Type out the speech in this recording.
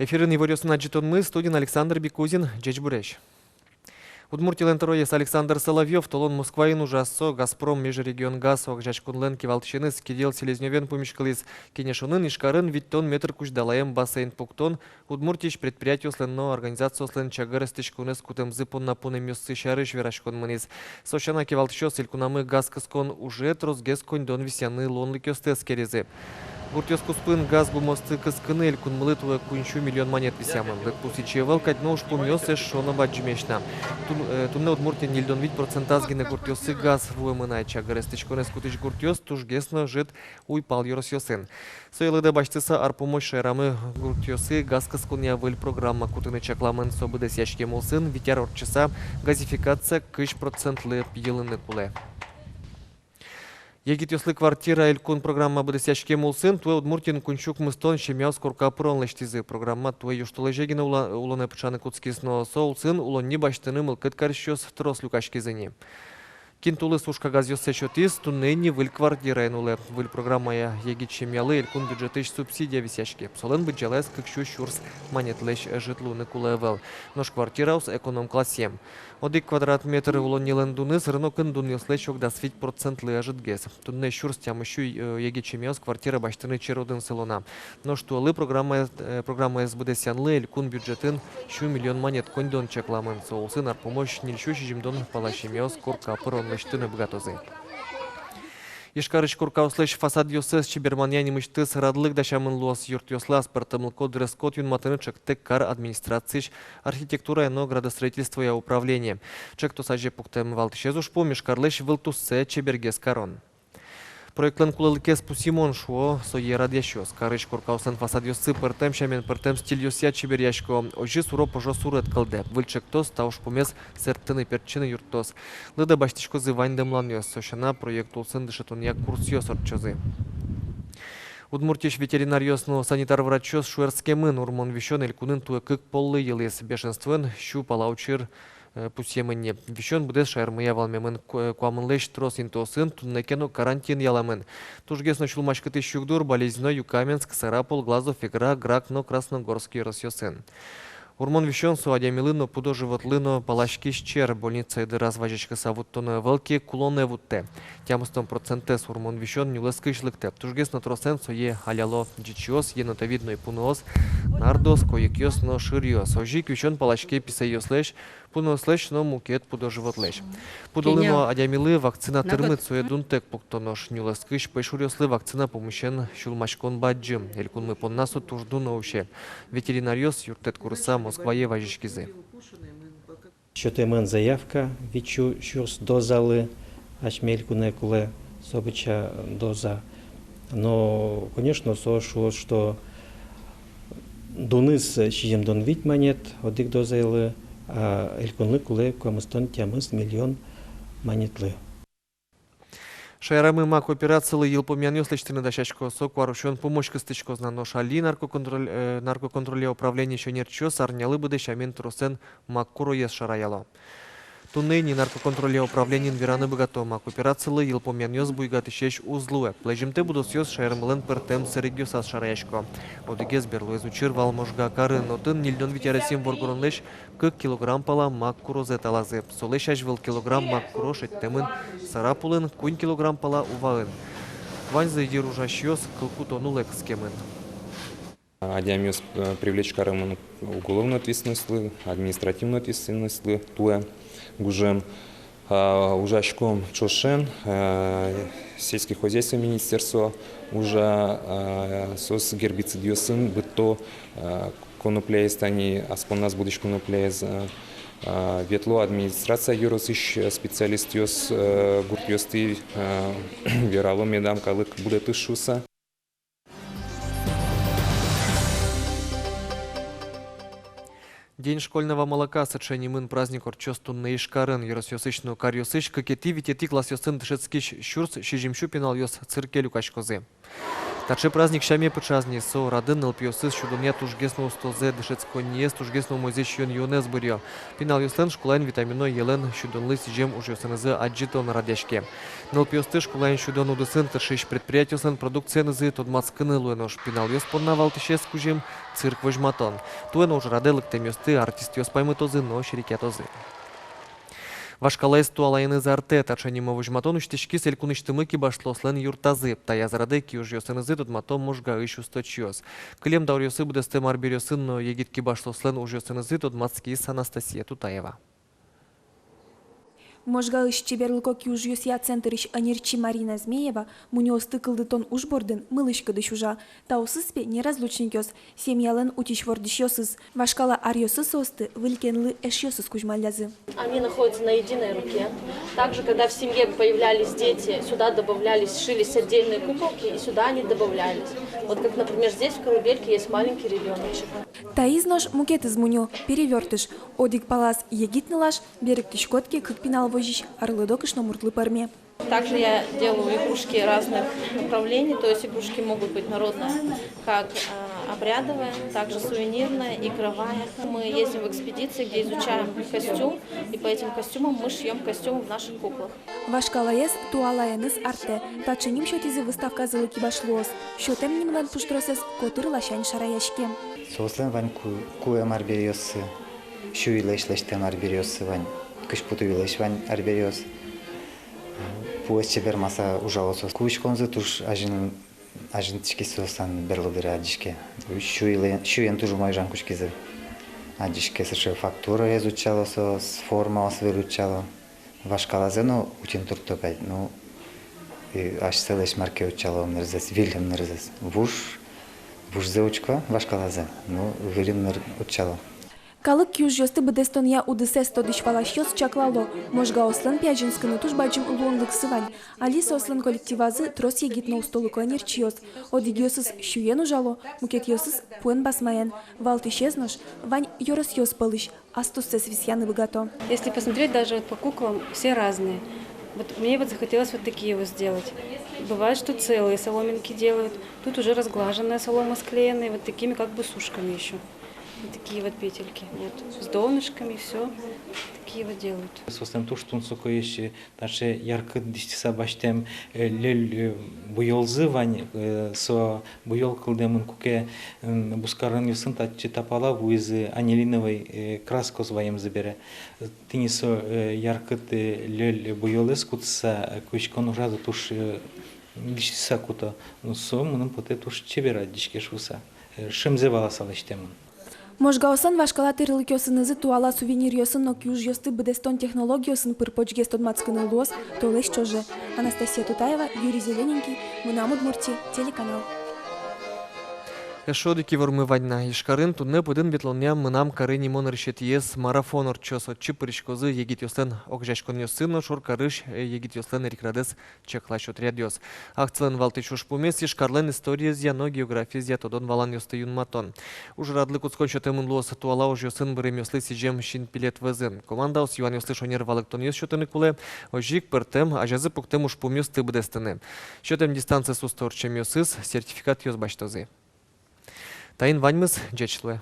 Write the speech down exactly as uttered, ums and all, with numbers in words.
Эфирын иворъёсын адӟытонмы, студиын Александр Бекузин. Ӟечбуресь! Удмуртилэн тӧроез Александр Соловьёв толон Москваын ужаз. Со «Газпром межрегионгаз» огазеяськонлэн кивалтӥсеныз Кирилл Селезнёвен пумиськылӥз. Кенешонын Ижкарын витьтон метр кузьдалаем бассейн пуктон, Удмуртиысь предприятиослэн но организациослэн чагыр эстӥськонэз кутэмзы понна пунэмъёссы сярысь вераськон мынӥз. Со сяна, кивалтӥсьёс элькунамы газ кыскон уже тросгес коньдон висъяны луонлыкъёсты эскеризы. Гуртъёс куспын газ бумыосты кыскыны элькунмылы туэ куинь сю миллион манет висъямын. Лыдпус ичи ӧвӧл кадь, но ужпумъёс эшшо но бадӟымесь на. Тун-, э, туннэ Удмуртиын ньыльдон вить процентаз гинэ гуртъёсы газ вуэмын ай. Чагыр эстӥськонэз кутӥсь гуртъёс тужгес но ӧжыт уйпал ёросъёсын. Сое лыдэ басьтыса, ар пумозь шаерамы гуртъёсы газ кысконъя выль программа кутыны чакламын. Со быдэсъяськем улсын вить ар ортчыса газификация кызь процентлы йылыны кулэ. «Егитъёслы квартира» элькун программа быдэсъяськем улсын туэ Удмуртиын куинь сю укмыстон семьяос корка пырон лэсьтӥзы. Программа туэ южтолэзе гинэ ула-, улонэ пыӵаны кутскиз, но со улсын улонни басьтыны мылкыд карисьёс трос люкаськизы ни. Кин тулыс уж кагазъёссэ сётӥз, туннэ ини выль квартираен улэ. Выль программая егит семьялы элькун бюджетысь субсидия висъяське. Солэн быдӟалаез кык сю сюрс манетлэсь ӧжыт луыны кулэ ӧвӧл. Нош квартираос эконом классъем. Одӥг квадрат метр улоннилэн дуныз рынокын дунъёслэсь ог дас вить процентлы ӧжытгес. Туннэ сюрс тямыс сю, э, егит семьяос квартира басьтыны черодын сыло на. Нош туэлы программаез, э, программаез быдэсъянлы элькун бюджетын сю миллион манет коньдон чакламын. Со улсын ар пумозь ньыль сю сизьымдон пала семьяос корка пырон лэсьтыны быгатозы. Ижкарысь коркаослэсь фасадъёссэс чеберманъя нимысьтыз радлык дасямын луоз. Юртъёслы аспӧртэмлыко дресс-код юнматыны ӵектэк кар администрациысь архитектурая но градостроительствоя управление. Ӵектос азе пуктэм валтӥсез ужпум — Ижкарлэсь вылтуссэ чебергес карон. Проектлэн кулэлыкез пусйымон, шуо сое радъясьёс. Карысь коркаослэн фасадъёссы пӧртэм сямен, пӧртэм стильёсъя чеберъясько. Озьы суро-пожо сурет кылдэ. Выль ӵектос та ужпумез сэрттыны-пертчыны юрттоз. Лыдэ басьтӥськозы вань дэмланъёс. Со сяна, проект улсын дышетонъя курсъёс ортчозы. Удмуртиысь ветеринаръёс но санитар врачъёс шуэрскемын. Урмон висён элькунын туэ кык поллы йылӥз. Бешенствоен сю пала учыр, э, пусъемын ни. Висён быдэс шаермыя вӧлмемын. Ку-, э, куамынлэсь трос интыосын туннэ ке но карантин ялэмын. Тужгес но сюлмаськытӥсь югдур Балезино, Юкаменск, Сарапул, Глазов, Эгра, Грак но Красногорск ёросъёсын. Урмон висён — со адямилы но, пудо-животлы но паласькись чер. Больницае дыраз вазиськыса вуттоно ӧвӧл ке, кулонэ вуттэ. Тямыстон процентэз урмон висён нюлэскысь лыктэ. Тужгес но тросэн сое аляло ӟичыос, енотовидной пуныос, нардоос, койыкъёс но шыръёс. Озьы ик висён палаське писэйёслэсь, пуныослэсь но мукет пудо-животлэсь. Пудолы но адямилы вакцина тырмыт, сое дунтэк пуктоно. Нош нюлэскысь пӧйшуръёслы вакцина пумысен сюлмаськон бадӟым. Элькунмы понна со туж дуно усе. Ветеринаръёс юрттэт курыса Москвае вазиськизы. Сётэмын заявка вить сю сюрс дозалы, асьме элькунэ кулэ со быдӟа доза. Но, конечно, со шуоз, что дуныз сизьымдон вить манет одӥг дозаелы, а элькунлы кулэ куамыстон тямыс миллион манетлы. Шаерамы мак операцилы йылпумъянъёс лэсьтыны дасясько. Со куарусён пумозь кыстӥськоз на. Нош али наркоконтроль, э, наркоконтролья управлениысь ӧнерчиос арнялы быдэ сямен тросэн мак куроез шараяло. Туннэ ини наркоконтролья управлениын вераны быгато: мак операцилы йылпумъянъёс буйгатӥсесь уз луэ. Лэзьымтэ будосъёс шаермылэн пӧртэм сэрегъёсаз шараясько. Одӥгез берлоез учыр вал Можга карын. Отын ньыльдон вить аресъем воргоронлэсь кык килограмм пала мак курозэ талазы. Солэсь азьвыл килограмм мак куро шедьтэмын Сарапулын, куинь килограмм пала — Уваын. Ваньзы йыружасьёс кыл кутон улэ кыскемын. Адямиос, э, привлечь каремын уголовной ответственностьлы, административной ответственностьлы туэ гужем. А, ужаськом ӵошен, э, сельское хозяйство министерство ужа, э, соос гербицидъёсын быдто, э, конопляез, тани ас понназ будӥсь конопляез, э, э, ветло администрация ёросысь специалистъёс, э, гуртъёстӥ, э, верало медам калык будэтыш шуыса. День школьного молока — сыӵе нимын праздник ортчоз туннэ Ижкарын. Ёросъёсысь но каръёсысь кыкетӥ-витетӥ классъёсын дышетскись сюрс сизьым сю пиналъёс цирке люкаськозы. Таӵе праздник сяме пыӵаз ни. Со радын нылпиосыз сюдонъя тужгес но устозэ, дышетсконниез тужгес но умойзэ сиён-юонэз быръё. Пиналъёслэн школаын витамино йӧлэн сюдонлы сӥзем ужъёсынызы адӟытон радъяське. Нылпиосты школаын сюдон удысын тыршись предприятиослэн продукциенызы тодматскыны луэ, нош пиналъёс понна валтӥсез кузьым — цирк возьматон. Туэ но ужрадэ лыктэмъёсты артистъёс паймытозы но серекъятозы. «Вашкалаез туалаеныз артэ» — таӵе нимо возьматон усьтӥськиз элькунысьтымы кибашлыослэн юртазы. Таяз радэ киужъёсынызы тодмато Можгаысь усточиос. Кылем дауръёсы быдэстэм арбериосын но егит кибашлыослэн ужъёсынызы тодматскиз Анастасия Тутаева. Можгаысь чеберлыко киужъёсъя центрысь ӧнерчи Марина Змеева мунёосты кылдытон уж бордын мылысь-кыдысь ужа. Таосыз пе неразлучникъёс, семьялэн утись-вордӥсьёсыз. Вашкала аръёсы соосты выль кенлы эшъёсыз кузьмаллязы. Они находятся на единой руке. Также, когда в семье появлялись дети, сюда добавлялись, шились отдельные куколки, и сюда они добавлялись. Вот как, например, здесь в колыбельке есть маленький ребёночек. Таиз нош мукетыз мунё — перевёртыш. Одӥг палаз егит нылаш, берыктӥськод ке, кык пинал возись, арлыдо кышномуртлы пӧрме. Также я делаю игрушки разных направлений, то есть игрушки могут быть народная, как, а, обрядовая, также сувенирная, игровая. Мы ездим в экспедиции, где изучаем костюм, и по этим костюмам мы шьём костюмы в наших куклах. «Вашкалаез туалаеныз артэ» — таӵе ним сётӥзы выставказылы кибашлыос. Сётэм нимлэн пуштросэз котыр ласянь шараяське. Соослэн вань ку-, куэм арбериоссы, сюйлэсь лэсьтэм арбериоссы вань, кызьпу туйлэсь вань арбериос. Пуэз чебермаса ужало соос. Куиськонзы туж азьын, азьын тӥськиз соослэн берло дыре адӟиське. Сюйлэ-, сюен туж умой ужан кутскизы. Адӟиське, сыӵе фактураез утчало соос, формаос выль утчало. Вашкалазэ но утьын туртто кадь, ну, и асьсэлэсь мар ке утчало ымнырзэс, выль ымнырзэс. Вуж, вужзэ учко вашкалазэ, ну, выль ымныр утчало. Калык киужъёсты быдэстонъя удысэз тодӥсь-валасьёс чаклало: Можгаослэн пе азинскыны туж бадӟым луонлыксы вань. Али соослэн коллективазы трос егит но устолыко ӧнерчиос. Одӥгъёсыз сюен ужало, мукетъёсыз пуэн-басмаен. Валтӥсез нош — вань ёросъёс пӧлысь, астуссэс висъяны быгато. Если посмотреть даже вот по куклам, все разные. Вот мне вот захотелось вот такие вот сделать. Бывает, что целые соломинки делают. Тут уже разглаженная солома склеенная, вот такими как бы с ушками ещё. Вот такие вот петельки. Вот. С донышками, всё. Такие вот делают. Соослэн туж тунсыкоесь, э, таӵе яркыт дӥсьтыса басьтэм, э, льӧль, э, буёлзы вань, э, со буёл кылдэмын, куке, м, бускаронъёсын татчы та пала вуизы анилиновый, э, краскаос ваемзы бере. Тӥни со, э, яркыт, э, льӧль буёлэз кутыса, э, куиськон ужазы туж, э, дӥсьтыса куто. Ну, со мыным потэ туж чебер адӟиське шуыса, э, шӧмзэ валаса лэсьтэмын. Можгаослэн вашкала тӥрлыкъёсынызы туала сувениръёсын но киужъёсты быдэстон технологиосын пыр-почгес тодматскыны луоз толэзь ӵоже. Анастасия Тутаева, Юрий Зелененький, «Мынам Удмуртие» телеканал. Эшшо одӥг ивормы вань на. Ижкарын туннэ пыдын ветлонъя «Мынам кары» нимо нырысетӥез марафон ортчоз. Отчы пыриськозы егитъёслэн огазеяськонъёссы но шоркарысь, э, егитъёслэн эрикрадэз чаклась отрядъёс. Акцилэн валтӥсь ужпумез — Ижкарлэн историезъя но географиезъя тодон-валанъёсты юнматон. Ужрадлы кутскон сётэмын луоз туала ужъёсын быремъёслы сӥзем синпелет вӧзын. Командаос юанъёслы шонер валэктонъёс сётыны кулэ. Озьы ик пӧртэм, азязы пуктэм ужпумъёсты быдэстыны. Сётэм дистанциез усто ортчемъёсыз сертификатъёс басьтозы. Таин ваньмыз. Ӟеч луэ.